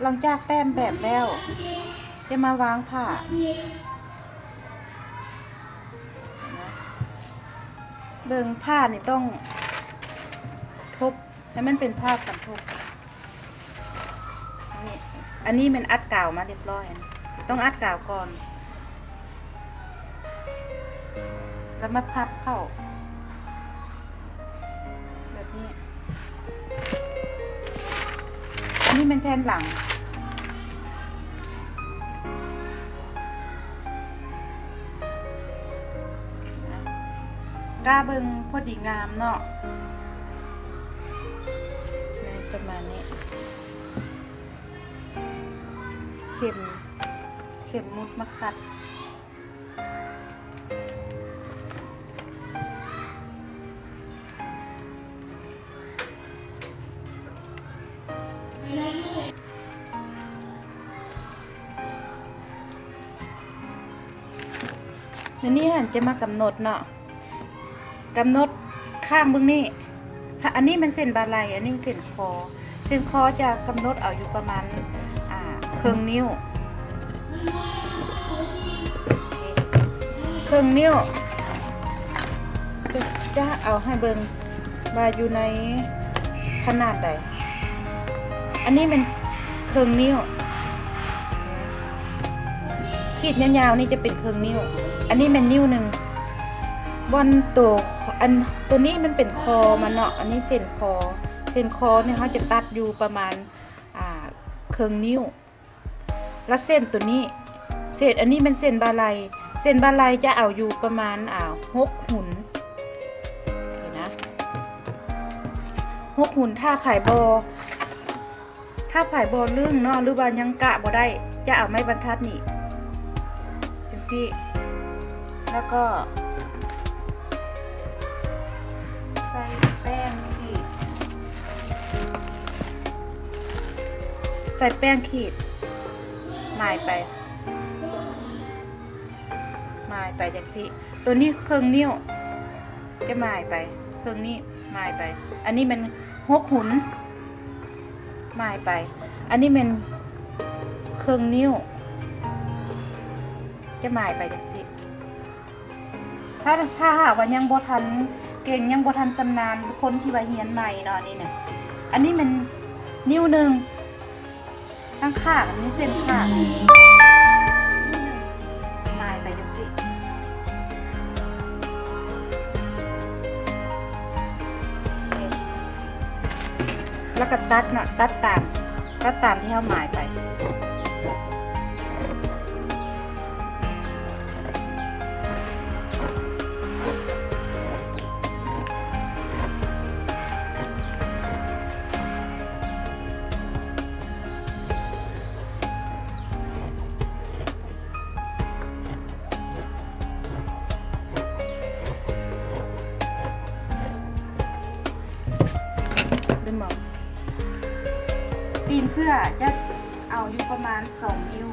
ຫຼັງຈາກແຕ້ມແບບແລ້ວ ຈະມາວາງຜ້າ. ເບິ່ງຜ້ານີ້ຕ້ອງທົບໃຫ້ມັນເປັນຜ້າສັນທົບ. ອັນນີ້ ອັນນີ້ແມ່ນອັດກາວມາຮຽບຮ້ອຍ ຕ້ອງອັດກາວກ່ອນ ແລ້ວມາພັບເຂົ້າແບບນີ້. ອັນນີ້ແມ່ນແຜ່ນຫຼັງ ກະເບິ່ງພໍດີງາມເນາະ ແມ່ນປະມານນີ້ ເຂັມ ເຂັມໝຸດມາຂັດ. ແລ້ວນີ້ຫັ້ນຈະມາກຳນົດເນາະ ກຳນົດຂ້າງເບິ່ງນີ້ ຖ້າອັນນີ້ແມ່ນເສັ້ນບ່າໄຫຼ່ ອັນນີ້ເສັ້ນຄໍ ເສັ້ນຄໍຈະກຳນົດເອົາຢູ່ປະມານ ອ່າ ເຄິ່ງນິ້ວ ເຄິ່ງນິ້ວ ຈະເອົາໃຫ້ເບິ່ງວ່າຢູ່ໃນຂະໜາດໃດ. ອັນນີ້ແມ່ນເຄິ່ງນິ້ວ ຂີດຍາວໆນີ້ຈະເປັນເຄິ່ງນິ້ວ ອັນນີ້ແມ່ນນິ້ວໜຶ່ງ. ບ່ອນໂຕ ອັນໂຕນີ້ມັນເປັນຄໍມັນເນາະ ອັນນີ້ເສັ້ນຄໍ ເສັ້ນຄໍນີ້ເຮົາຈະຕັດຢູ່ປະມານ ອ່າ ເຄິ່ງນິ້ວ. ລະເສັ້ນໂຕນີ້ ເສັ້ນ ອັນນີ້ແມ່ນເສັ້ນບ່າໄຫຼ່ ເສັ້ນບ່າໄຫຼ່ຈະເອົາຢູ່ປະມານ ອ່າ ຫົກຫຸນ ນີ້ນະ ຫົກຫຸນ. ຖ້າໃຜບໍ່ ຖ້າໃຜບໍ່ລຶ້ງເນາະ ຫຼືວ່າຍັງກະບໍ່ໄດ້ ຈະເອົາໄມ້ບັນທັດນີ້ ຈັ່ງຊີ້ ແລ້ວກໍໃສ່ແປ້ງຂີດ ໃສ່ແປ້ງຂີດ ໝາຍໄປ ໝາຍໄປຈັ່ງຊີ້. ໂຕນີ້ເຄິ່ງນິ້ວ ຈະໝາຍໄປເຄິ່ງນີ້ ໝາຍໄປ. ອັນນີ້ແມ່ນຫົກຫຸນ ໝາຍໄປ. ອັນນີ້ແມ່ນເຄິ່ງນິ້ວ ຈະໝາຍໄປຈັ່ງຊີ້. ຖ້າ ຖ້າຫາກວ່າຍັງບໍ່ທັນເກັ່ງ ຍັງບໍ່ທັນຊຳນານ ຄົນທີ່ວ່າຮຽນໃໝ່ເນາະ ອັນນີ້ນະ ອັນນີ້ແມ່ນນິ້ວໜຶ່ງ ທາງຂ້າງ ອັນນີ້ເສັ້ນຂ້າງ ໝາຍໄປຈັ່ງຊີ້ ແລ້ວກໍຕັດເນາະ ຕັດຕາມ ຕັດຕາມທີ່ເຮົາໝາຍໄປ. ເບິ່ງບໍ່ ຕີນເສື້ອຈະເອົາຢູ່ປະມານສອງນິ້ວ.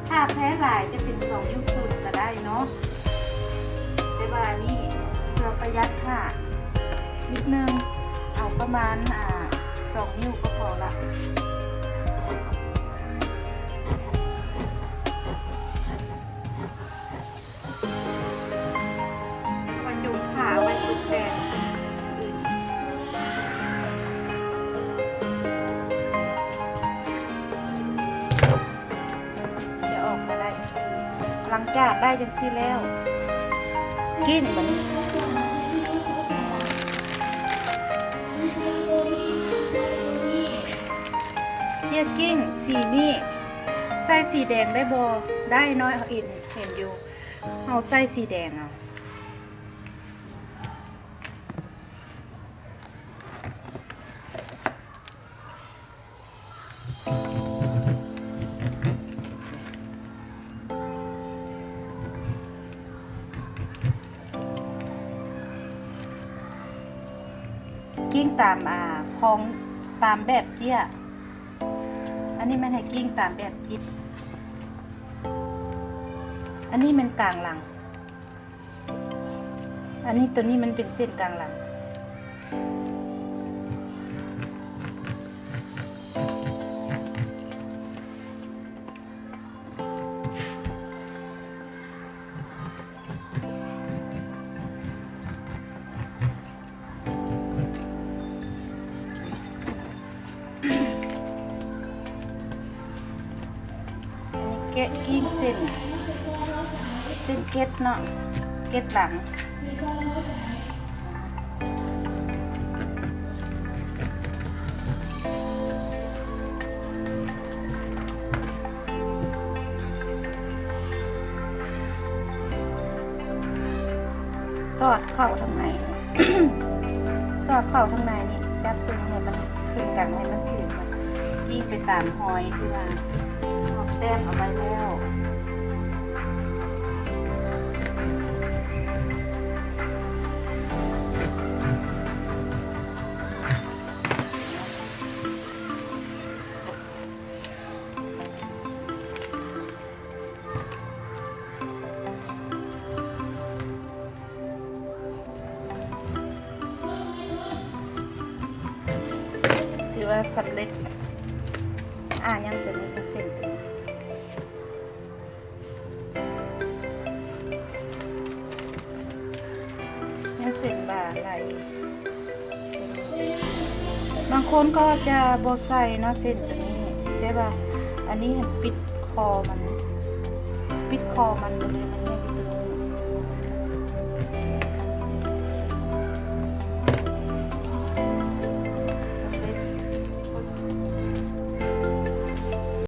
ຖ້າແພ້ຫຼາຍຈະເປັນສອງນິ້ວເຄິ່ງກໍໄດ້ເນາະ ແຕ່ວ່າອັນນີ້ເພື່ອປະຢັດຜ້ານິດໜຶ່ງ ເອົາປະມານ ອ່າ ສອງນິ້ວກໍພໍລະ. ເອົາໄວ້ຈຸ່ມຜ້າ ເອົາໄວ້ຕົກແຕ່ງອື່ນ ຈະອອກມາໄດ້ຈັ່ງຊີ້. ຫຼັງຈາກໄດ້ຈັ່ງຊີ້ແລ້ວ ກິ້ງບາດນີ້ ເຈ້ຍກິ້ງສີນີ້ ໃສ່ສີແດງໄດ້ບໍ່? ໄດ້ເນາະ ເຫັນ ເຫັນຢູ່. ເຮົາໃສ່ສີແດງເອົາ. ກິ້ງຕາມ ອ່າ ຂອງ ຕາມແບບເຈ້ຍ. ອັນນີ້ແມ່ນໃຫ້ກິ້ງຕາມແບບເຈ້ຍ. ອັນນີ້ແມ່ນກາງຫຼັງ. ອັນນີ້ ໂຕນີ້ມັນເປັນເສັ້ນກາງຫຼັງ. ແກະກີ້ງເສັ້ນ ເສັ້ນເກັດເນາະ ເກັດຫຼັງ ສອດເຂົ້າທາງໃນ ສອດເຂົ້າທາງໃນນີ້ ຈັບຕົວນີ້ໃຫ້ມັນຄືກັນ ໃຫ້ມັນຖືກ ຍິງໄປຕາມຮອຍທີ່ວ່າເຮົາແຕ້ມເອົາໄວ້ແລ້ວ. ຖືວ່າສຳເລັດ. ອາ ຍັງຕົວນີ້ ເສັ້ນຕົວນີ້ ຍັງເສັ້ນບ່າໄລ່. ບາງຄົນກໍຈະບໍ່ໃສ່ເນາະ ເສັ້ນຕົວນີ້ ແຕ່ວ່າອັນນີ້ຫັ້ນປິດຄໍມັນ ປິດຄໍມັນ ມັນເລີຍ ມັນຍັງຢູ່